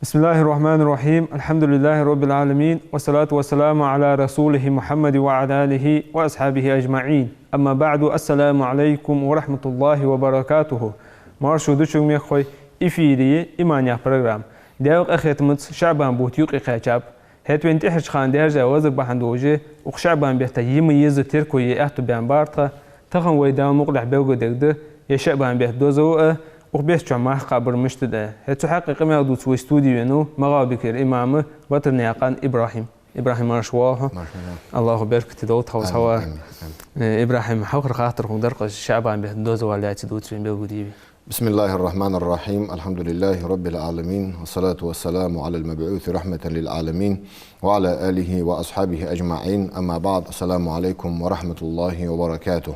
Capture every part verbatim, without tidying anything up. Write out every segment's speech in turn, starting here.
بسم الله الرحمن الرحيم. الحمد لله رب العالمين. والصلاة والسلام على رسوله محمد وعلى آله وأصحابه أجمعين. أما بعد. السلام عليكم ورحمة الله وبركاته. Марша да шуга, мехкахой, эфире «Иман» яха программа. Даьла къахетамца ШаӀбан бутт юкъе кхаьчаб. ХӀаьта вайна тӀехьарча хана даьржа везарг бахьан долаш, укх ШаӀбан бетта йима еза терко е аьттув баьнна бар тха. Тахан вай, Дала мукъалехь, белгалдергда ер ШаӀбан бетта дозал а, укх бетта чухь марха кхабар мишта да. ХӀаьта цу хьакъехьа къамаьл дувца вай студе венав МагӀалбикера имам Батарнаькъан ИбрахӀим. ИбрахӀим, марша воагӀалва хьо. Марша. АллахӀа беркате долда хьо. Амин, хьавар. Амин, амин. Э, ИбрахӀим, хьалхара хаттар хьога дар-кх ер ШаӀбан бетта дозал лаьца дувца вайна белгалде ве. بسم الله الرحمن الرحيم. الحمد لله رب العالمين. والصلاة والسلام على المبعوث رحمة للعالمين. وعلى آله وأصحابه أجمعين. أما بعد. السلام عليكم ورحمة الله وبركاته.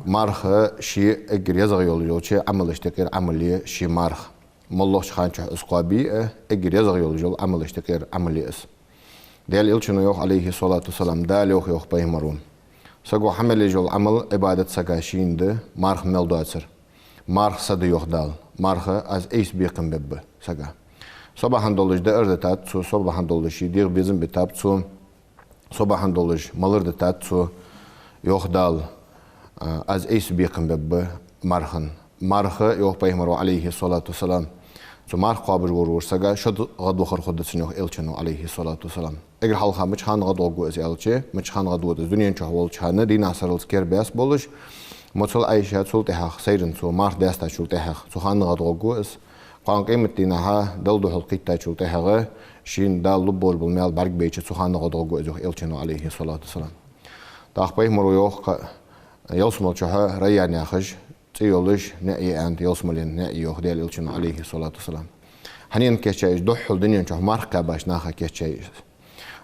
Марха ший эггара езагӀа йолаш йолча Ӏамалашта юкъера Ӏамал я ший марха. МоллагӀча хана чухь из кхоабе а, эггара езагӀа йолаш йола Ӏамалашта юкъера Ӏамал я из. Даьла Элчано йоах, عليه الصلاة والسلام, Дала йоах, йоах пайхамаро: «Саго хьа мел еш йола Ӏамал, Ӏибадат сага шийна да, марха мел доацар. Марха са да, йоах Дала. Марха аз айса бекхам бергба сага. Со бахьан долаш даар дитад цо, со бахьан долаш ший дегӀа безам битаб цо, со бахьан долаш малар дитад цо, йоах Дала, а, аз айса бекхам бергба мархан». Марха, йоах пайхамаро, عليه الصلاة والسلام, цу марха кхоабаш вар-вар сага шо гӀадвахар хургда цунна, йоах Элчано, عليه الصلاة والسلام. Эггара хьалха мича хана гӀадваргва из аьлча, мича хана гӀадваргва из? Дунен чухь волча хана, дийнахьа-сархилга керда баьс болаш, мо цул Ӏайша, цул тӀехьагӀа сайранна цо марха даьстачул тӀехьагӀа, цу хана гӀадваргва из. Кхоана къематдийнахьа Далла духьал кхийттачул тӀехьагӀа, шийна Дала лургболаш бола маьл бӀаргабайча, цу хана гӀадваргва из, йоах Элчано, عليه الصلاة والسلام. ТӀаккха пайхамаро йоах-кх: «Ялсмала чухь Райян яхаш цӀи йолаш ниӀ я», — аьннад, ялсмален ниӀ я, йоах Даьла Элчано, عليه الصلاة والسلام. Хьанна кийчъяьй из? Духхьал дунен чухь марха кхаьбача наха кийчъяьй из.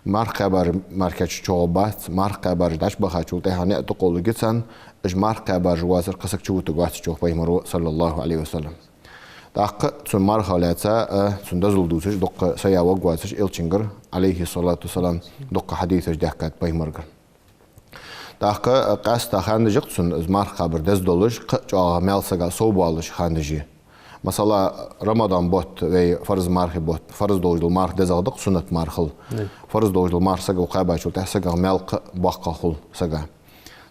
Марха кхаьбараш мара кийчъяь чӀоагӀа бац, марха кхаьбараш дӀачубахачул тӀехьагӀа ниӀ тӀакъовларгья царна, уж марха кхаьбараш воацар кхы саг чувутаргвац, йоах пайхамаро, صلى الله عليه وسلم. ТӀаккха цун мархах лаьца а, цун дозал дувцаш дуккха сая варгвоацаш Элчангара, عليه الصلاة والسلام, дуккха хьадисаш даьхкад пайхамарагара. ТӀаккха къаьстта ханаш я-кх цун из марха кхабар деза долаш, кхы а чӀоагӀа маьл сага совбоалаш ханаш я. Масала, Рамадан бутт вай фарз мархий бутт, фарз долаш дола марха дезагӀа да-кх суннат мархал. Ди. Фарз долаш дола марха саго кхаьбачул тӀехьагӀа сагах маьл кхы а боккха хул сага.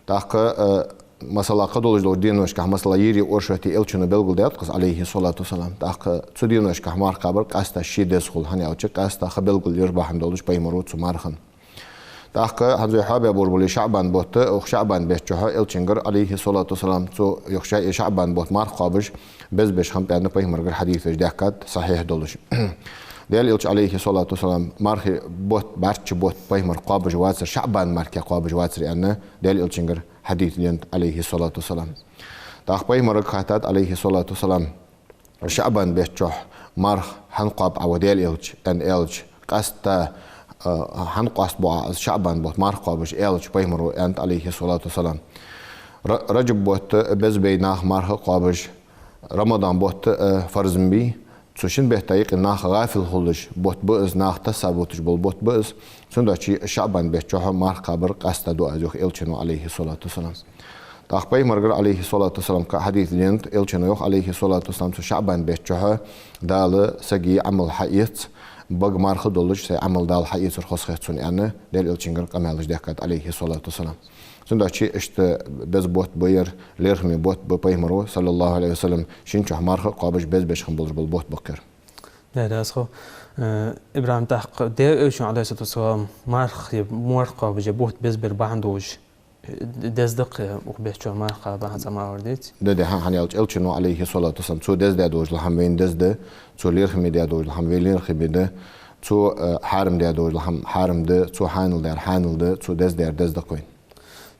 ТӀаккха, э, масала, кхыдолаш долча деношкахь, масала, йири оршоти Элчано белгалдаьд-кх из, عليه الصلاة والسلام. ТӀаккха цу деношкахь марха кхабар къаьстта ший деза хул, хӀана аьлча къаьстта ха белгалъяр бахьан долаш пайхамаро цу мархан. ТӀаккха хӀанз вай хьоабаь болаш бола ШаӀбан бутт, укх ШаӀбан бетта чухь Элчангара, عليه الصلاة والسلام, цо йоах, ша-, ер ШаӀбан бутт марха кхоабаш безбеш хиннаб аьнна пайхамарагара хьадисаш даьхкад, сахьихь долаш. Даьла Элча, عليه الصلاة والسلام, мархий бутт, бӀарчча бутт пайхамар кхоабаш вацар, ШаӀбан марке кхоабаш вацар аьнна, Даьла Элчангара хьадис денад, عليه الصلاة والسلام. ТӀаккха пайхамарага хаьттад, عليه الصلاة والسلام, ШаӀбан бетта чухь марха хӀана кхоаб Ӏа, ва Даьла Элча, аьнна аьлча, къаьстта, а, хӀана къоастабу Ӏа из ШаӀбан бутт марха кхоабаш, аьлча, пайхамаро аьннад, عليه الصلاة والسلام: Ра-, Раджаб бутт безбай наха марха кхоабаш, Рамадан бутт, а, фарз ма бий, цу шин бетта юкъе наха гӀафил хулаш бутт ба из, наха тасса буташ бола бутт ба из, цудухьа ШаӀбан бетта чухь марха кхабар къаьстта ду аз, йоах Элчано, عليه الصلاة والسلام. ТӀаккха пайхамарагара, عليه الصلاة والسلام, кхы а хьадис денад, Элчано йоах, عليه الصلاة والسلام, цу ШаӀбан бетта чухь Дала сага Ӏамал хьаэц, бага марха долаш сай Ӏамал Дала хьаэцар хоза хет сона аьнна, Даьла Элчангара къамаьлаш даьхкад, عليه الصلاة والسلام. Цудухьа иштта беза бутт ба ер, лерхӀаме бутт ба, пайхамаро, صلى الله عليه وسلم, шин чухь марха а кхоабаш безбеш хинна болаш бола бутт ба-кх ер. Да, да, асхо. Э, ИбрахӀим, тӀаккха Даьла Элчано, عليه الصلاة والسلام, марха, е марха кхоабаш ер бутт безбар бахьан долаш, э, деза да-кх укх бетта чухь марха кхаба, хӀанз цӀамагӀвар, деций? Да, да, хӀа-, хӀана аьлча Элчано, عليه الصلاة والسلام, цо деза даь долаш дола хӀама вайна деза да, цо лерхӀаме даь долаш дола хӀама вай лерхӀаме да, цо, э, хьарам даь долаш дола хӀама хьарам да, цо хьанал даьр хьанал да, цо деза даьр деза да-кх вайна.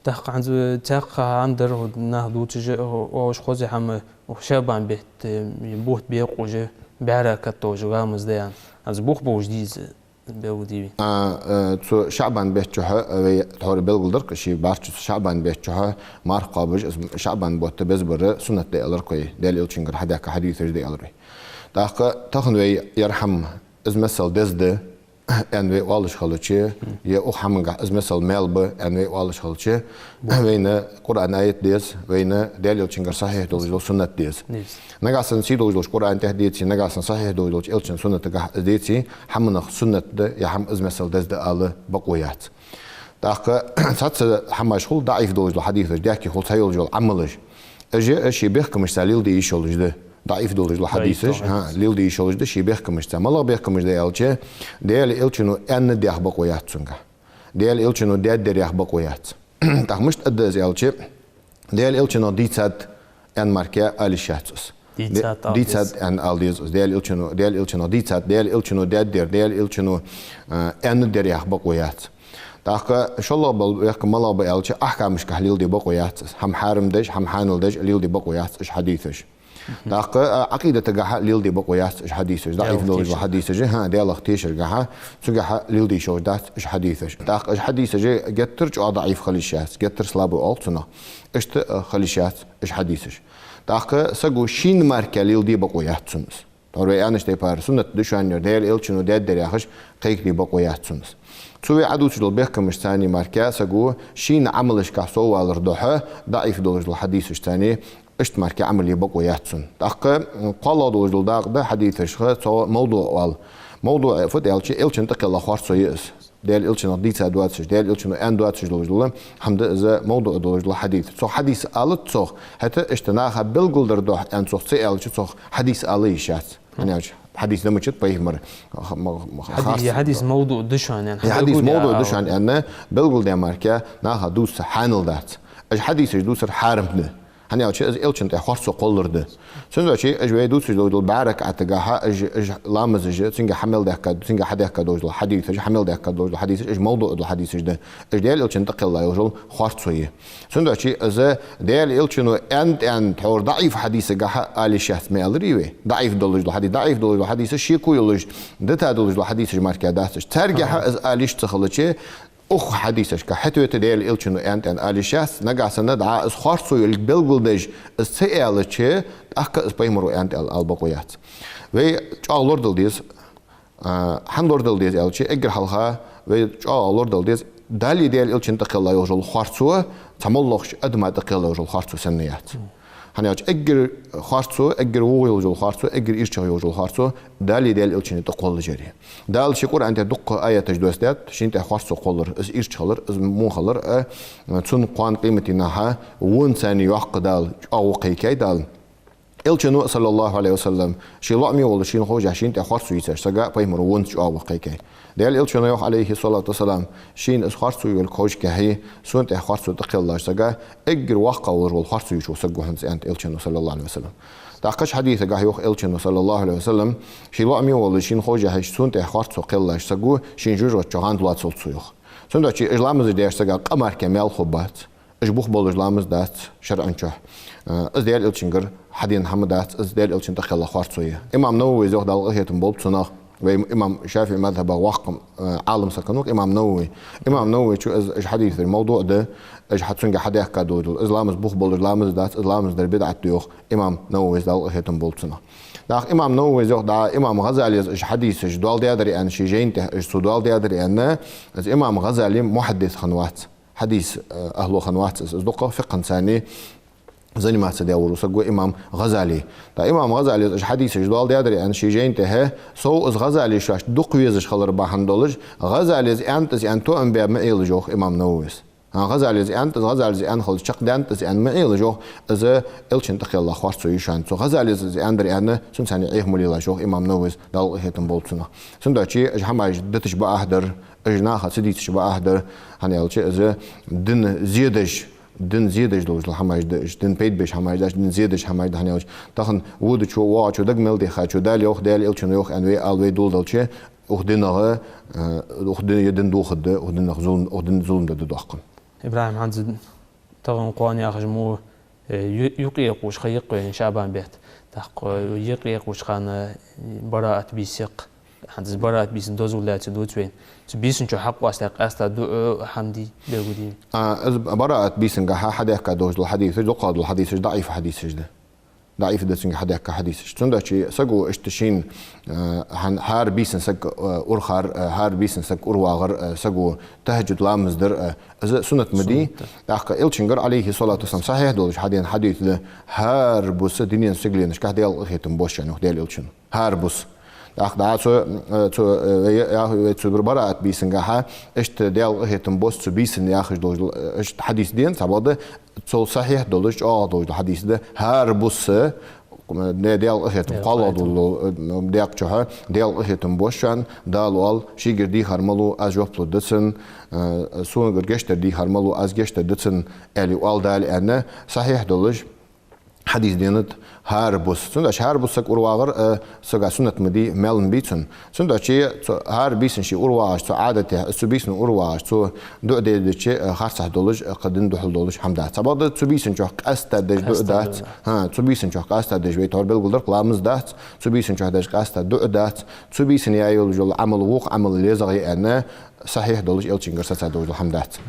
ТӀаккха хӀанз цхьаькха хӀама дар, нах дувцаш, оалаш хоза хӀама, укх ШаӀбан бетта, э, бутт бекъаш, бӀаьра катталаш ламаз да аьнна. ХӀанз бух болаш дий из, белгалде вайна. А, э, цу ШаӀбан бетта чухь, э, вай тхьовра белгалдаьр-кх, ший бӀарчча цу ШаӀбан бетта чухь марха кхоабаш, из ШаӀбан бутт безбар суннат да аьлар-кх вай, Даьла Элчангара хьадаьхка хьадисаш да аьлар вай. ТӀаккха тахан вай ер хӀама, из, масала, деза да, аьнна вай оалаш хилча, е укх хӀамангахьа из масал маьл ба аьнна вай оалаш хилча, вайна Къуръан аят деза, вайна Даьла Элчангара сахьихь долаш дола суннат деза. Деза. Нагахьа санна сий долаш долча Къуръан тӀа деций, нагахьа санна сахьихь долаш долча Элчан суннатагахьа из деций, хӀаманах суннат да, е хӀама из масал деза да ала бокъо яц. ТӀаккха цхьацца хӀамаш хул даӀиф долаш дола хьадисаш, даьхки хул цхьа йолаш йола Ӏамалаш. Уж, уж ший бехкамашца леладе йиш йолаш да. ДаӀиф долаш дола хьадисаш, хӀа, леладе йиш йолаш да ший бехкамашца. МалагӀа бехкамаш да аьлча, Даьла Элчано аьннадаь бокъо яц цунгахьа. Даьла Элчано даьдар яха бокъо яц. ТӀаккха мишта да из аьлча, Даьла Элчано дийцад аьнна мара ала йиш яц из. Дийцад ала деза. Дийцад аьнна ала деза из. Даьла Элчано, Даьла Элчано дийцад, Даьла Элчано даьдар, Даьла Элчано, а, аьннадар яха бокъо яц. ТӀаккха шоллагӀа бола бехкам малагӀа ба аьлча, ахькамашкахьа леладе бокъо яц из. ХӀама хьарам деш, хӀама хьанал деш леладе бокъо яц уж хьадисаш. ТӀаккха, а, Ӏакъидатагахьа леладе бокъо яц уж хьадисаш. ДаӀиф долаш дола хьадисаш, хӀа, Даьлах тешаргахьа, цунгахьа леладе йиш йолаш дац уж хьадисаш. ТӀаккха уж хьадисаш геттара чӀоагӀа даӀиф хила йиш яц, геттара слабый оал цунах. Иштта, а, хила йиш яц уж хьадисаш. ТӀаккха саго шийна мара леладе бокъо яц цунна из. Тхьовра вай аьннача тайпара суннат да шоана ер, Даьла Элчано даьдар яхаш кхайкаде бокъо яц цунна из. Цу вай Ӏадувцаш дола бехкамашца мара саго шийна Ӏамалашкахьа соввалар духьа даӀиф долаш дола хьадисашца иштта мара Ӏамал е бокъо яц цунна. ТӀаккха, м, кхоалагӀа долаш дола дакъа да хьадисашха, цох мавдуӀ оал. МавдуӀ фуд аьлча, Элчан тӀакхелла харцо я из. Даьла Элчанах дийца доацаш, Даьла Элчано аьнна доацаш долаш дола хӀама да из, мавдуӀ долаш дола хьадис. Цох хьадис алац цох, хӀаьта иштта наха белгалдар духьа аьнна цох ца аьлча, цох хьадис ала йиш яц. ХӀана аьлча хьадис да мичад пайхамара х-, м-, м-, хьадис, харц е хьадис мавдуӀ да шоана аьнна, е хьадис мавдуӀ да шоана аьнна, белгалдаь мара наха дувца хьанал дац. Уж хьадисаш дувцар хьарам да. ХӀана аьлча из Элчан тӀа харцо кхоллар да. Цудухьа уж вай дувцаш дола бӀаь ракаӀатагахьа уж, уж ламазаш, цунга хьа мел даьхка, цунга хьадаьхка долаш дола хьадисаш, хьа мел даьхка долаш дола хьадисаш, уж мавдуӀ дола хьадисаш да. Уж Даьла Элчан тӀакхелла йолаш йола харцо я. Цудухьа из Даьла Элчано аьннад аьнна тхьовра даӀиф хьадисагахьа ала йиш яц ма аьларий вай. ДаӀиф долаш дола хьадис, даӀиф долаш дола хьадисаш шеко йолаш, дита долаш дола хьадисаш мара дац уж. Царгахьа из ала йиш ца хилча, укх хьадисашка хьатӀавета Даьла Элчано аьннад аьнна ала йиш яц, нагахьа санна дӀа из харцо йолга белгалдеш из ца аьлча, тӀаккха из пайхамара аьннад аьнна ала бокъо яц. Вай чӀоагӀа лорадала деза, а, хӀана лорадала деза аьлча, эггара хьалха вай чӀоагӀа лорадала деза, Далеи Даьла Элчанеи тӀакхелла йолаш йола харцо цхьа моллагӀча адама тӀакхелла йолаш йола харцо санна яц. ХӀана аьлча эггара харцо, эггара вогӀа йолаш йола харцо, эггара ийрчагӀа йолаш йола харцо Далеи Даьла Элчанеи тӀакхоллаш яр. Дала ший Къуръан тӀа дуккха аяташ доссадаьд, шийна тӀа харцо кхоллар, из ийрча хилар, из во хилар, а, цун кхоана къематдийнахьа вонца йоккха Дала чӀоагӀо кхайкай Дала. Элчано, саллаллахӀу Ӏалайхи ва саллам, ший лоӀаме волаш шийна ховшшехь шийна тӀа харцо йийцача сага пайхамара вонца чӀоагӀо кхайкай. Даьла Элчано йоах, Ӏалайхи ссалату вассалам, шийна из харцо йолга ховшшехь, сона тӀа харцо тӀакхеллача сага, эггара воккхагӀа волаш вола харцо йолаш саг ва хӀанз, аьннад Элчано, саллаллахӀу Ӏалайхи ва саллам. ТӀаккха кхыча хьадисагахьа йоах Элчано, саллаллахӀу Ӏалайхи ва саллам, ший лоӀаме волаш шийна ховшшехь сона тӀа харцо кхеллача саго шийна жожагӀате чу гӀанд лоацалда цо, йоах. Цудухьа уж ламазаш деш сага къа мара маьл хургба бац. Уж бух болаш ламаз дац шарӀан чу. Э, из Даьла Элчангара хьадена хӀама дац, из Даьла Элчан тӀакхелла харцо я. Имам Нававис йоах, Дала къахетам болба цунах, вай имам ШафиӀий мазхӀабах воккха, э, Ӏалам саг ва имам Навави. Имам Нававичо из, уж хьадисаш мавдуӀ да, уж хьа-, цунга хьадаьхка долаш дола, из ламаз бух болаш ламаз дац, из ламаз дар бидӀат да йоах имам Нававис, Дала къахетам болба цунах. ТӀаккха имам Нававис йоах, дӀа имам ГӀазалис уж хьадисаш доаладаьдар аьнна, ший жайна тӀа уж цо доаладаьдар аьнна, из имам ГӀазали мухьаддис хиннавац. Хьадис, э, ахӀло хиннавац из, из дукха фикъхӀаца заниматься даь волаш вола саг ва имам ГӀазали. ТӀаккха имам ГӀазалис уж хьадисаш доаладаьдар аьнна ший жайна тӀа, сов из ГӀазали шоашта дукха везаш хилар бахьан долаш, ГӀазалис аьннад из аьнна тоам баь ма Ӏелаш, йоах имам Нававис. ХӀа, ГӀазалис аьннад из, ГӀазалис аьнна хилча чакхдаьннад из аьнна ма Ӏелаш, йоах, из Элчан тӀакхелла харцо я шоана. Цу ГӀазалис из аьннадар аьнна, цунца Ӏеха ма лелаш, йоах имам Нававис, Дала къахетам болба цунах. Цудухьа уж хӀамаш дитача бакъахьа дар, уж наха ца дийцача бакъахьа дар, хӀана аьлча из дин зе деш, дин зе деш долаш дола хӀамаш да уж, дин пайда беш хӀамаш дац, дин зе деш хӀамаш да, хӀана аьлча тахан водачо, воагӀачо, дага мел дехачо, Дала йоах, Даьла Элчано йоах аьнна вай ала вай доладелча, укх динах, э, укх дин, е дин дохаде, укх динах зулам, укх дин зулам де да доккха. ИбрахӀим, хӀанз тахан кхоана яхаш мо, э, ю-, юкъе кхувш ха йикъ вайна ШаӀбан бетта. ТӀаккха, э, юкъе кхувш хана, э, бараат бийса я-кх. ХӀанз бараат бийсан дозал лаьца дувц вайна. Цу бийсан чу хьакъоастадаь къаьстта дуӀа, хьамди, бегуди. А, из бараат бийсангахьа хьадаьхка долаш дола хьадисаш, дукхагӀа дола хьадисаш, даӀиф хьадисаш да. даӀиф да цунга хьадаьхка хьадисаш. Цудухьа саго иштта шийна, э, хӀан-, хӀара бийсан саг, э, урхар, э, хӀара бийсан саг урвагӀар, э, саго тахӀаджуд ламаз дар, э, из суннат ма дий. Суннат да. ТӀаккха Элчангара, Ӏалайхи ссалату вассалам, сахьихь долаш хьадена хьадис да: хӀара бус дунен сигаленашка Даьла къахетам боссачоа, йоах Даьла Элчано. ХӀара бус. ТӀаккха дӀа цо, э, цо, э, я-, я-, цо бараат бийсангахьа, иштта Даьла къахетам босс цу бийсан яхаш долаш, э, иштта хьадис дена, цхьабакъда, цул сахьихь долаш, чӀоагӀа долаш хьадис да: хӀара бус, э, Даьла къахетам, Даьла кхоалагӀа къахетам долаш, э, даькъа чухьа Даьла къахетам боссачоа, Дала оал: шийгара дийхар малув, аз жоп лургда цунна, э, согара гешт дар дийхар малув, аз гешт дергда цунна, аьле оал Дала, аьнна, сахьихь долаш хьадис денад хӀара бус. Цудухьа хӀара бус саг урвагӀар, э, сага суннат ма дий, маьл ма бий цунна. Цудухьа цу хӀара бийсан ше урвагӀаш, цу Ӏадате, цу бийсан урвагӀаш, цо дуӀа дедача, э, харцахьа долаш, э, кхы дин духьал долаш хӀама дац. Цхьабакъда цу бийсан чухь къаьстта деш дуӀа дац. ХӀа, цу бийсан чухь къаьстта деш, вай тхьовра белгалдар ламаз дац, цу бийсан чухь деш къаьстта дуӀа дац, цу бийсан яь йолаш йола Ӏамал вокх Ӏамал лезагӀа я аьнна, сахьихь долаш Элчангара сацадеш дола хӀама дац.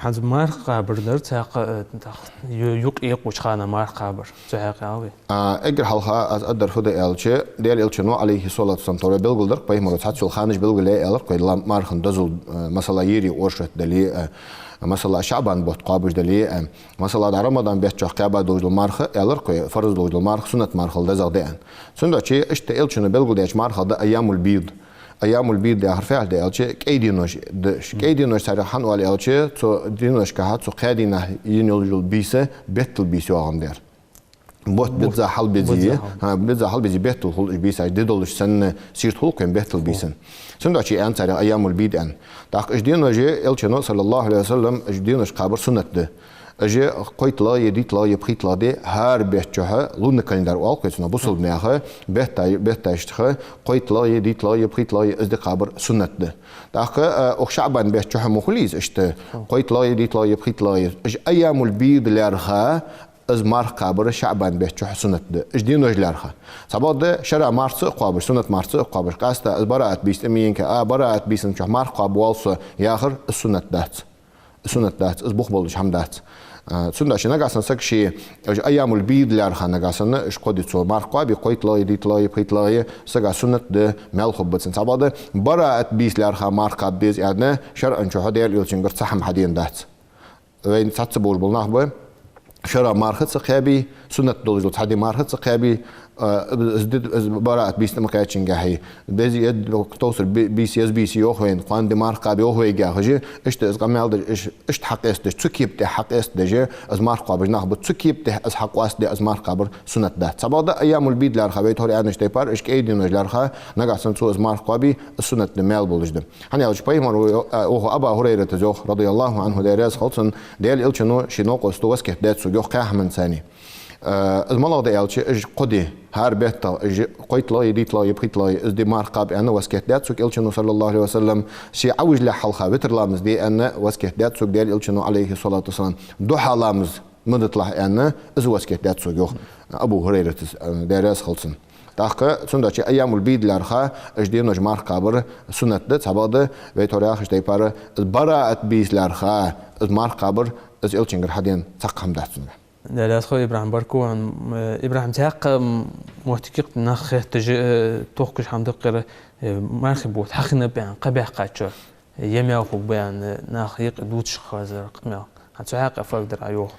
ХӀанз марха кхабар дар, цхьаькха, э, тах-, ю-, юкъ эккхача хана марха кхабар. Цу хьакъехьа вай. А, эггара хьалха аз аргдар фу да аьлча, Даьла Элчано, Ӏалайхи ссалату вассалам, тхьовра белгалдар, пайхамара цхьацца йола ханаш белгалъяь аьлар-кх вай, ла-, мархан дозал, э, масала, ери оршот дале, э, масала, ШаӀбан бутт кхоабаш дале, э, масала, дӀа Рамадан бетта чухь кхаьба долаш дола марха аьлар-кх вай, фарз долаш дола марха суннат мархал дезагӀа да аьнна. Цудухьа иштта Элчано белгалдаьча мархех да айямуль-бийд. Айямуль-бийд яхар фу яхар да аьлча, кӀай денош да уж. КӀай денош царех хӀана оал аьлча, цу деношкахьа, цу кхаь дийнахьа енна йолаш йола бийса беттал бийса йоагӀандаь. Бутт бизза хьалбизе, бизза хьал-, хӀа, бизза хьалбизе беттал хул уж бийсаш, ди долаш санна сийрда хул-кх вайна беттал бийсан. Цудухьа аьннад царех айямуль-бийд аьнна. ТӀаккха уж денош Элчано, саллаллахӀу Ӏалайхи ва саллам, уж деношка кхабар суннат да. Уж кхойтталагӀа я, дейтталагӀа я, пхийтталагӀа ди, хӀара бетта чухьа, лунный календарь оал-кх вай цунах бусалба наьха, бетта-, бетташ чухьа, кхойтталагӀа я, дейтталагӀа я, пхийтталагӀа я, из ди кхабар суннат да. ТӀаккха, э, укх ШаӀбан бетта чухьа ма хулий из иштта, кхойтталагӀа я, дейтталагӀа я, пхийтталагӀа я. Уж айямуль-бийд лаьрхӀа, из марха кхабар ШаӀбан бетта чухьа суннат да. Уж денош лаьрхӀа. Цхьабакъда шера марха ца кхоабаш, суннат марха ца кхоабаш, къаьстта из бараат бийса тӀа ма енна, а, бараат бийсан чухь марха кхоабавоал со яхар, из суннат дац. Суннат дац, из бух болаш хӀама дац. А, цудухьа нагахьа санна саг ше, уж айямуль-бийд лаьрхӀа нагахьа санна, уж кхо ди цо марха кхоабе, кхойтталагӀа я, дейтталагӀа я, пхийтталагӀа я, сага суннат да, маьл хургба цунна. Цхьабакъда бараат бийса лаьрхӀа марха кхаба деза аьнна, шарӀан чухьа Даьла Элчангара цхьа хӀама хьадена дац. Вайна цхьацца болаш бола нах ба, шера марха ца кхаьбе, суннат долаш дола цхьа ди марха ца кхаьбе, а, из ди, из бараат бийса тӀа ма кхаьччингахьа, деза, товсар би-, бийса, еза бийса йоах вайна, кхоана ди марха кхаба йоах вайга яхаш, иштта из къамаьл деш, иш-, иштта хьакъестадеш, цу кепа тӀа хьакъестадеш, из марха кхоабаш нах ба, цу кепа тӀа из хьакъоастаде, из марха кхабар суннат дац. Цхьабакъда айямуль-бийд лаьрхӀа, вай тхьовра аьннача тайпара, уж кӀай денош лаьрхӀа, нагахьа санна цо из марха кхоабе, из суннат да, маьл болаш да. ХӀана аьлча пайхамара, э, йоах Абу ХӀурайратас йоах, радияллахӀу Ӏанху, Даьла раьза хилва цунна, Даьла Элчано ший новкъосто васкет даьд сога, йоах, кхаь хӀаманцара. Э, из малагӀа да аьлча, уж кхо ди, хӀара бетта, уж кхойтталагӀа я, дейтталагӀа я, пхийтталагӀа я, из ди марха кхаба аьнна васкет даьд сога Элчано, саллаллахӀу Ӏалайхи ва саллам, ше Ӏовижалехь хьалха витр ламаз де аьнна васкет даьд сога Даьла Элчано, Ӏалайхи ссалату вассалам, духьа ламаз ма диталахь аьнна, из васкет даьд сога, йоах Абу ХӀурайратас, э, Даьла раьза хилва цунна. ТӀаккха цудухьа айямуль-бийд лаьрхӀа, уж денош марха кхабар суннат да, цхьабакъда вай тхьовра яхача тайпара, бараат бийса лаьрхӀа, из марха кхабар, из Элчангара хьадена цхьаккха хӀама дац цунга. Даьла раьза хилва, ИбрахӀим, баркал хьона. Э, ИбрахӀим, цхьаькха, м, моттиг я-кх нах хетташ, э, тохкаш хӀама да-кх ер, э, мархий бутт хьахиннаб аьнна кхаъ баьккхачо, е маьл хургба аьнна, нах юкъе дувцаш хазар къамаьл. ХӀанз цу хьакъехьа фу аргдар Ӏа, йоах?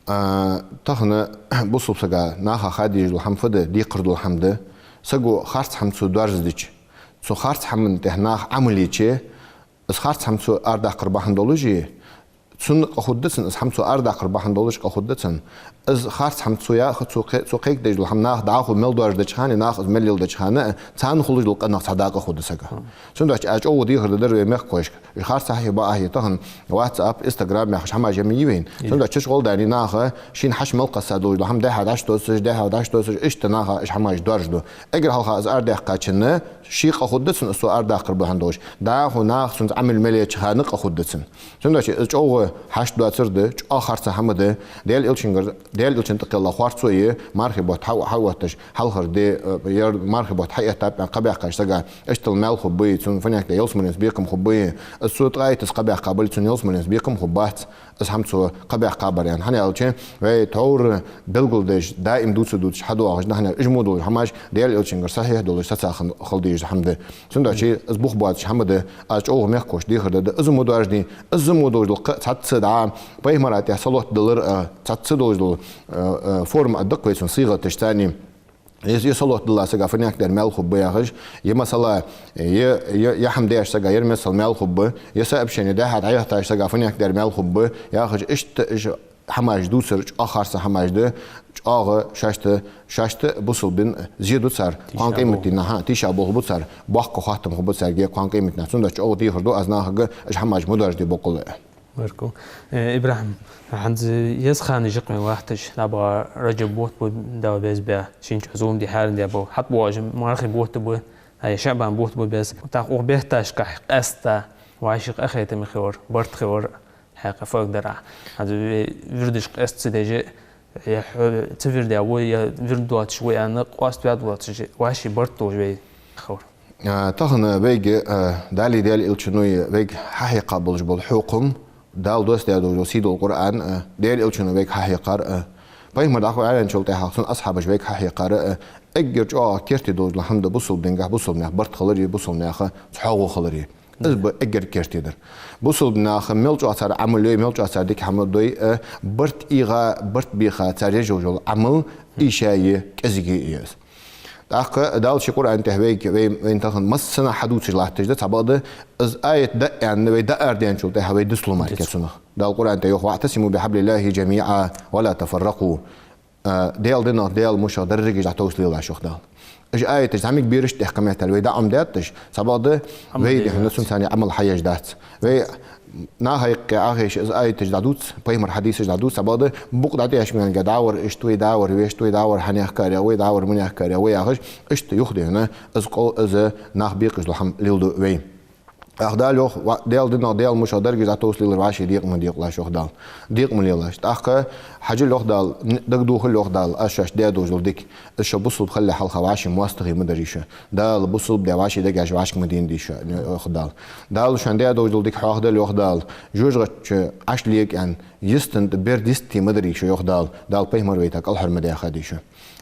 А, тахан бусалба сага, наха ха дезаш дола хӀама фу да, декхар дола хӀама да. Саго харц хӀама цо доаржадича, цу харц хӀаман тӀа наха Ӏамал еча, из харц хӀама цо арадаккхар бахьан долаш, цунна къа хургда цунна, из хӀама цо арадаккхар бахьан долаш къа хургда цунна. Из харц хӀама цо я-, цо кхе-, цо кхайкадеш дола хӀама наха дӀахо мел доаржадеча хана, наха из мел леладеча хана, царна хулаш дола къа нах цхьа дакъа хургда сага. Цудухьа аз чӀоагӀа дехар дергдар вай мехкахошка. Уж харцахьеи бакъахьеи тахан WhatsApp, Instagram яхаш хӀамаш ма йий вайна. Цудухьа чу гӀолла даьнна наха шийна хьаьша мел кхессача долаш дола хӀама дехьа дӀачудоссаш, дехьа дӀачудоссаш, иштта наха уж хӀамаш доаржаду. Эггара хьалха из арадаьккхачоа ший къа хургда цунна, из цо арадаккхар бахьан долаш. ДӀахо наха цунца Ӏамал мел еча хана къа хургда цунна. Цудухьа из чӀоагӀа хьашт доацар да, чӀоагӀа харц хӀама да, Даьла Элчангара, Даьла Элчан тӀа кхелла харцо я, мархий бутт хьа-, хьаотташ, хьалхара ди, э, ер мархий бутт хьаэттаб аьнна кхаъ баьккхача сага, иштта маьл хургбий, цунна фуннагӀа ялсмаленца бекхам хургбий, из цо тӀаэттача кхаъ баьккха бале, цунна ялсмаленца бекхам хургбац. Из хӀама цо кхаъ баьккхабар аьнна. ХӀана аьлча, вай тхьовра белгалдеш, даим дувца дувцаш хьадоагӀаш да, хӀана аьлча уж мо долаш хӀамаш Даьла Элчангара сахьихь долаш сацахана хила дезаш хӀама да. Цудухьа из бух боацаш хӀама да, аз чӀоагӀа мехкахошта дехар дергда, из мо доаржадий, из мо долаш дола кхы а цхьацца дӀа, пайхамара тӀехьа салот далар а, цхьацца долаш дола, э, э, форма а да-кх вай цун сигӀаташ царни. Е, е салот дилла сага фанек дер мел хубба яхаш, е масала, е, е, е хӀама деш сага ер масала мел хубба, е сообщение дехьа дӀаяхьийташ сага фанек дер мел хубба яхаш, иштта уж хӀамаш дувцар чӀоагӀа харца хӀамаш да, чӀоагӀа шоашта, шоашта бусалба дина зе ду цар, кхоана къематдийнахьа тийшаболх бу цар, боккха хоаттам хургба царга кхоана къематдийнахьа. Цудухьа чӀоагӀа дехар ду аз нахага уж хӀамаш мо доаржаде боккъала. Баркал. Э, ибрахӀим, хӀанз еза хана жикъе вахташ, дӀабаха Раджаб бутт ба Дала беза бе, шин чу зулам ди хьарам де ба. ХӀаьта божа мархий бутт ба, ай ШаӀбан бутт ба беза. ТӀаккха укх бетташка къаьстта вӀаший къахетам хилар, барт хилар хьакъехьа фаг дар. ХӀанз вай вирдаш къаьстта ца деш, е хьо ца вирде ва, е вирд доацаш ва аьнна, къоаставаь доацаш, вӀаший барт долаш вай хилар. А, тахан вайга, а, Далеи Даьла Элчанои вайга хьахьекха болаш бола хьукам, Дала доссадаь долаш дола сийдола Къуръан, а, Даьла Элчано вайга хьахьекхар, а, пайхамар дӀахо аьнначул тӀехьагӀа цун асхьабаша вайга хьахьекхар, а, эггара чӀоагӀа керте долаш дола хӀама да бусалба дингахьа бусалба наьха барт хилари, бусалба наьха цхьоагӀо хилари. Из ба эггара керте дар. Бусалба наха мел чӀоагӀа цар Ӏамал йой, мел чӀоагӀа цар дика хӀама дой, а, барт ийгӀа, барт бийха цар еш йола Ӏамал ийша е, кӀезига е из. ТӀаккха Дала ший Къуръан тӀа вайга, вай, вайна тахан массанахьа хьадувцаш латташ да, цхьабакъда из аят дӀааьнна, вай дӀаарадаьнначул тӀехьагӀа вай дицлу мара кхы цунах. Дала Къуръан тӀа йоах: «واعتصموا بحبل الله جميعا ولا تفرقوا». А, Даьла динах, Даьла мушах деррига дӀатовсалелаш, йоах Дала. Уж аяташ зӀамига берашта тӀехь кхаметтал вай дӀаӀомадаьтташ, цхьабакъда вай дехьа цунца Ӏамал хьаеш дац. Вай наха юкъе Ӏохайша из аяташ дӀадувц, пайхамара хьадисаш дӀадувц, цхьабакъда букъ дӀатӀехьашка ваьнга дӀавар иштта вай, дӀавар вешта вай, дӀавар хьанехкаря вай, дӀавар манехкаря вай яхаш, иштта юхадехьа из къо-, из нах бекъаш дола хӀама леладу вай. ТӀаккха Дала йоах, ва-, Даьла динах, Даьла мушах деррига дӀатовсалелаш, вӀаший декъа ма декъалаш, йоах Дала. Декъа ма лелаш. ТӀаккха хьажал, йоах Дала, н-, дагадохал, йоах Дала, аз шоашта даь долаш дола дика. Из шо бусалба хилале хьалха вӀаший моастагӀий ма дарий шо. Дала бусалба даь вӀаший дегаш вӀашка ма денадий шо, йоах Дала. Дала шоана даь долаш дола дика хьоахадал, йоах Дала, жожагӀатен чу Ӏаш лега аьнна, йистан тӀа берд йисте ма дарий шо, йоах Дала. Дала пайхамар вайта кӀалхара ма даьхадий шо.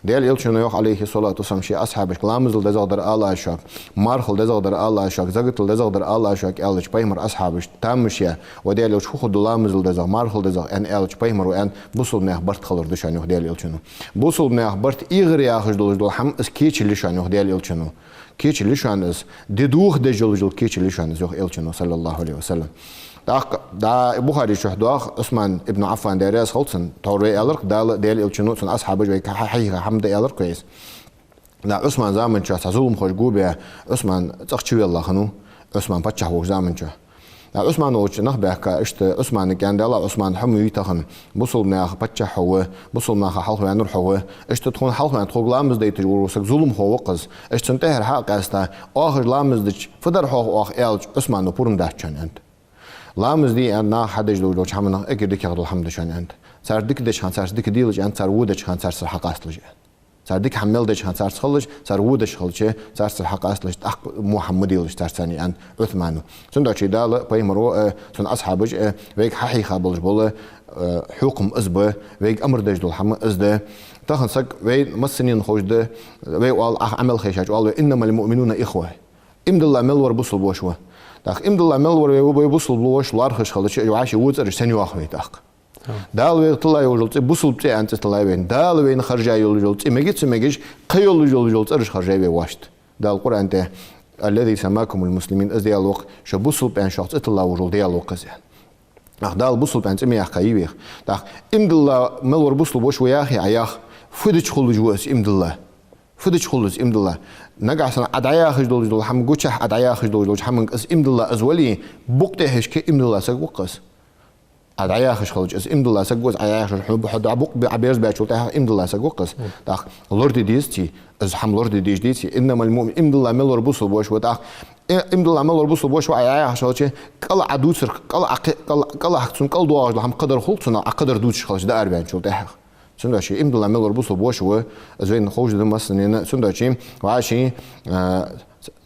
Даьла Элчано йоах, Ӏалайхи ссалату вассалам, ший асхьабашка: ламазал дезагӀа дар ала аз шуга, мархал дезагӀа дар ала аз шуга, закатал дезагӀа дар ала аз шуга, аьлча, пайхамара асхьабаш тамаш я, ва Даьла Элча, фу хургда ламазал дезагӀа, мархал дезагӀа, аьнна, аьлча, пайхамара аьннад: бусалба наьха барт хилар да шоана, йоах Даьла Элчано. Бусалба наьха барт ийгӀар яхаш долаш дола хӀама, из кечал я шоана, йоах Даьла Элчано. Кечал я шоана из, де дохадеш йолаш йола кечал я шоана из, йоах Элчано, саллаллахӀу Ӏалайхи ва саллам. ТӀаккха, да, Бухаре чу доагӀа, Ӏусман ибн Ӏаффан, Даьла раьза хилва цунна, тхьовра вай аьлар-кх, Дала, Даьла Элчано цун асхьабаша вайга хьа-, хьахьийха хӀама да аьлар-кх вайга. Да, Ӏусман заман чухь цхьа зуламхоша гу бе, Ӏусман цӀагӀа чувелла хиннав, Ӏусман паччахь волча заман чухь. Да, Ӏусман волча нах баьхка, иштта Ӏусманага аьннад: «Даьла, Ӏусман, хьо ма вий тахан, бусалба наьха паччахь хьо ва, бусалба наха хьалхаваьннар хьо ва, иштта тхона хьалхаваьнна тхога ламаз дайташ вола саг зуламхо ва-кх из, иштта цунна тӀехьара хьа а къаьста, оаха уж ламаз дича, фу дар хьох оаха?» аьлча, Ӏусмано пурам дац шоана, аьннад. Ламаз де аьнна наха хьадеш долча хӀаманах эггара дикагӀа дола хӀама да шоана, аьннад. Цар дика деча хана царца дика делаш, аьннад, цар во деча хана царцара хьакъасталаш, аьннад. Цар дика хӀама мел деча хана царца хилалаш, цар во деш хилча, царцара хьакъасталаш, тӀаккха во хӀама ма делаш царца, аьннад Ӏусмано. Цудухьа Дала, пайхамаро, э, цун асхьабаша, э, вайга хьахьийха болаш бола, э, хьукам из ба, вайга амар деш дола хӀама из да. Тахан саг, вай массанена ховш да, вай оал, ах Ӏамал хешача оал вай: «إنما المؤمنون إخوة». Иман дилла мел вар бусалба воша ва. ТӀаккха иман дилла мел вар вай, вай бусалба воша лоархӀаш хилча, вӀаший во цӀераш сенна йоах вай тӀаккха? Дала вайга тилла йолаш йола цӀи, бусалба цӀи аьнна цӀи тиллай вайна. Дала вайна хержа йолаш йола цӀи, мега а ца мегаш, кхы йолаш йолаш йола цӀераш хержай вай воашта. Дала Къуръан тӀа: «الذي سماكم المسلمين», из Даьла ва-кх, шо бусалба аьнна шох цӀи тилла волаш вола Даьла ва-кх из, аьнна. ТӀаккха Дала бусалба аьнна цӀи ма яьккхай вайх. ТӀаккха иман дилла мел вар бусалба воша ва яхе а яха, фу дича хулаш ва из иман дилла? Фу дича хул из иман дилла? Нагахьа санна Ӏа дӀаяхаш долаш дола хӀама гучахь, Ӏа дӀаяхаш долаш долча хӀаманга из иман дилла из вале, букъ тӀехьашка иман дилла саг ва-кх из. Ӏа дӀаяхаш хилча, из иман дилла саг ва из, Ӏа яхаш, хьо, хьо дӀа букъ бе-, Ӏа берзабаьчул тӀехьагӀа иман дилла саг ва-кх из. ТӀаккха лораде деза ци, из хӀама лораде дезаш деций? «إنما المؤمن», иман дилла мел вар бусалба воша ва, тӀаккха, э, иман дилла мел вар бусалба воша ва Ӏа яхаш хилча, кӀала Ӏа дувцар, кӀала Ӏа кхе-, кӀала, кӀала хьа цунна кӀала доагӀаш дола хӀама кхыдар хул цунах, Ӏа кхыдар дувцаш хилча, дӀаараваьнначул тӀехьагӀа. Цудухьа иман дилла мел вар бусалба воша ва, из вайна ховш да массанена, цудухьа вӀаший, а,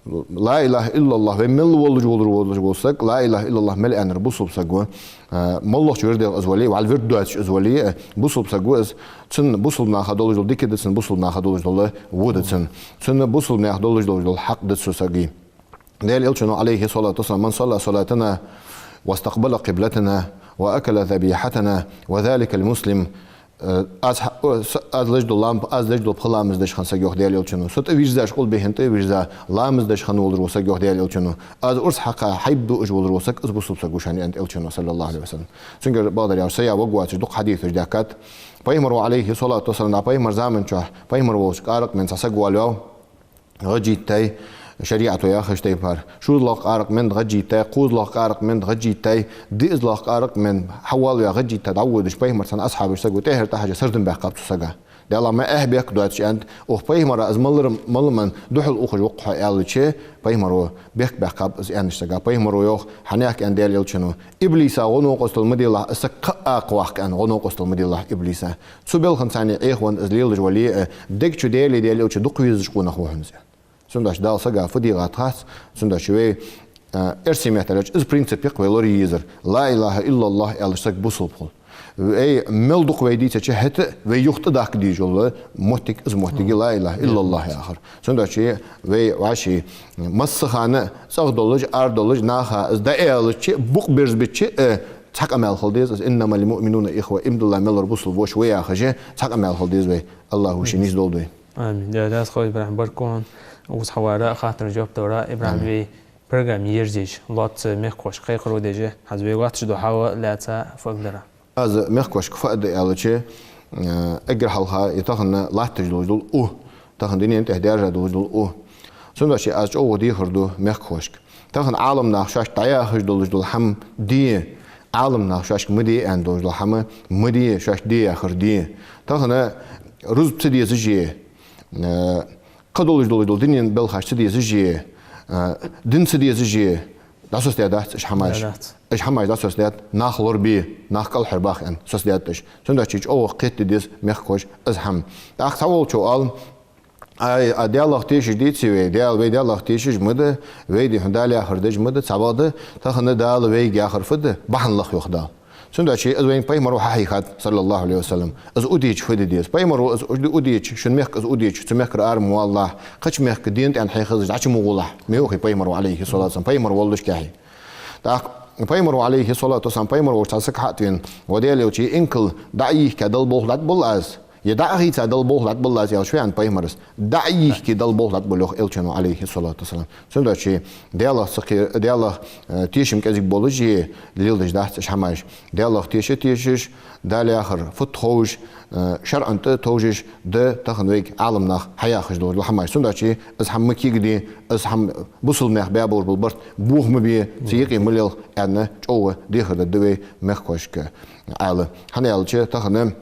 Ла илахӀа иллаллахӀ, вай мел волаш, волаш, волаш вола саг, ла илахӀа иллаллахӀ мел аьннар бусалба саг ва. Э, моллагӀча вирдех из вале, вӀалла вирд доацаш из вале, э, бусалба саг ва из. Цун бусалба наха долаш дола дика да цун, бусалба наха долаш дола во да цун. Цун бусалба наьха долаш, долаш дола хьакъ да цу сага. Даьла Элчано, عليه الصلاة والسلام: «من صلى صلاتنا واستقبل قبلتنا وأكل ذبيحتنا وذلك المسلم». Э, аз хьа-, о, с-, аз леш дола лам-, аз леш дола пхи ламаз деш хинна саг, йоах Даьла Элчано. Со тӀавийрзаш, къулбехьа тӀавийрза, ламаз деш хинна волаш вола саг, йоах Даьла Элчано. Аз урс хьакха, хьайба дуаш волаш вола саг, из бусалба саг ва шоана, аьннад Элчано, صلى الله عليه وسلم. Цуьнгара бакъдар яхаш, са я ваг воацаш дукха хьадисаш даьхкад. Пайхамара, عليه الصلاة والسلام, пайхамара заман чухь, пайхамар волча къаракъ мена цхьа саг валваьв. ГӀажийтай, шариӀато яхача тайпара. ШозлагӀа къаракъ мена гӀажийтай, кхозлагӀа къаракъ мена гӀажийтай, диъазлагӀа къаракъ мена хьавалваь гӀажийтай дӀаводаш пайхамар цхьан асхьабаша саг ва, тӀехьара тӀахьажа сардам баьккхаб цу сага. Даьла, ма эхь бехк доацаш, аьннад, укх пайхамара аз малар-, маламан духьал ухаш ва-кх хьо аьлча, пайхамара бехк баьккхаб из аьннача сага. Пайхамара йоах, хьанехк, аьннад Даьла Элчано, иблиса гӀо-новкъостал ма делахь, из саг кхы а акха ваккха, аьнна, гӀо-новкъостал ма делахь иблиса. Цу балхаца Ӏехавенна из лелаш вале а, дег чу Даьлеи Даьла Элчеи дукха везаш къонах ва хьона из. Цудухьа Дала сага фу дийгӀад хац, цудухьа вай, а, эрсий меттала аьлча, из принцип я-кх вай лорае езар. Ла илахӀа иллаллахӀ аьлча саг бусалба хул. Вай мел дукха вай дийцача, хӀаьта а вай юха тӀадаккха дезаш йола моттиг, из моттиг я ла илахӀа иллаллахӀ яхар. Цудухьа вай вӀаши массахана цӀагӀа долаш, ара долаш, наха из дӀааьлча, букъ берзабича, э, цхьа къамаьл хила деза из: «إنما المؤمنون إخوة», иман дилла мел вар бусалба воша ва яхаш, цхьа къамаьл хила деза вай. АллахӀа ший низ долда вай. Амин. Даьла раьза хилва, ИбрахӀим, баркал хьона укхаза хьавара, хаттараш жоп далара. ИбрахӀим, вай программа ерзаеш, лоацца мехкахошка кхайкхаро деш, хӀанз вай латташ дола хьал лаьца фу аргдар? Аз мехкахошка фу аргда аьлча, э, эггара хьалха, из тахан латташ долаш дола у, тахан дунен тӀа даьржа долаш дола у. Цудухьа аз чӀоагӀа дехар ду мехкахошка. Тахан Ӏаламнаха шоашта дӀаяхаш долаш дола хӀама де, Ӏаламнаха шоашка ма де аьнна долаш дола хӀама ма де, шоашта де яхар де. Тахан рузба ца дезаш е, э, кхы долаш долаш дола дунен балхаш ца дезаш е, э, дин ца дезаш е, дӀасоцадаь дац уж хӀамаш. Да, дац. Уж хӀамаш дӀасоцадаьд, нах лорабе, нах кӀалхарбаха аьнна, соцадаьд уж. Цудухьа чӀоагӀа кхетаде деза мехкахоша из хӀама. ТӀаккха цхьаволчо оал: «Ай, а Даьлах тешаш деций вай? Даьла, вай Даьлах тешаш ма да, вай, дий хьона, Дала яхар деш ма да, цхьабакъда, тахан Дала вайга яхар фуд, бахьан лаха», йоах Дала. Цудухьа из вайна пайхамаро хьахьийхад, صلى الله عليه وسلم. Из у деча фу де деза? Пайхамаро из у де-, у деча, шун мехка из у деча, цу мехкара ара ма валалахь, кхыча мехка ден тӀа хьехазаш дӀачу ма гӀолахь, ма йоахий пайхамаро, عليه الصلاة والسلام. Пайхамар воллашехьа. ТӀаккха пайхамаро, عليه الصلاة والسلام, пайхамар волча цхьа сага хьа а тӀавена: «Ва Даьла Элча, инкал дӀа а йихка Дала болх дӀатӀаболла аз, е дӀа а хийца Дала болх дӀатӀаболла аз», аьлча, фу аьннад пайхамара? «ДӀа а йихка Дала болх дӀатӀаболла, йоах Элчано, عليه الصلاة والسلام. Цудухьа Даьлах ца кхе-, Даьлах, э, тешам кӀезига болаш е леладеш дац уж хӀамаш. Даьлах теша тешаш, Дала яхар фуд ховш, э, шарӀан тӀа товжаш да тахан вайга Ӏаламнаха хьаяхаш дола хӀамаш. Цудухьа из хӀама ма кегаде, из хӀама бусалба наьха баь болаш бола барт бохам бе, цу юкъе ма лел аьнна, чӀоагӀа дехар дергда вай мехкахошка», аьле. ХӀана аьлча, тахан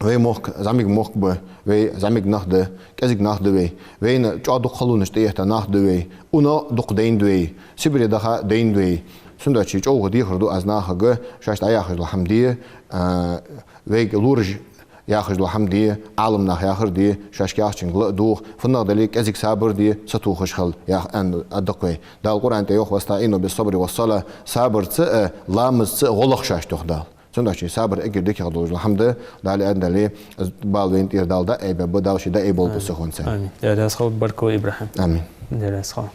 вай мохк зӀамига мохк ба, вай зӀамига нах да, кӀезига нах да вай. Вайна чӀоагӀа дукха халонаш тӀаэтта нах да вай. Уна дукха дайнад вай, Сибре даха дайнад вай. Цудухьа чӀоагӀа дехар ду аз нахага: шоашта дӀаяхаш дола хӀама де, а, вайга лораш яхаш дола хӀама де, Ӏаламнаха яхар де, шоашка яхачунга ла а догӀа, фуннагӀа дале а кӀезига сабар де, сатохаш хила, яха-, аьнна, аргда-кх вай. Дала Къуръан тӀа йоах: «واستعينوا بالصبر والصلاة», сабарца а, ламазца а гӀо лаха шоашта, йоах Дала. Цудухьа сабар эггара дикагӀа долаш дола хӀама да, Дала аьннадале, из бала вайна тӀера Дала дӀаайбергба, Дала ше дӀаайболба из сихонца. Амин. Даьла раьза хилва, баркал, ИбрахӀим. Амин. Даьла раьза хилва.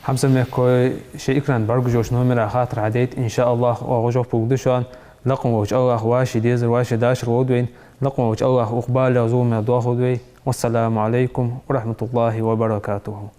Хьамсара мехкахой, шоай экран бӀаргагуш йолча номера хаттар хьадайта, иншааллахӀ, оаха жоп лургда шоана. Лакха волча АллахӀа вӀаший дезар, вӀаший дашар лолда вайна. Лакха волча АллахӀа укх балех, зуламех доахалда вай. والسلام عليكم ورحمة الله وبركاته.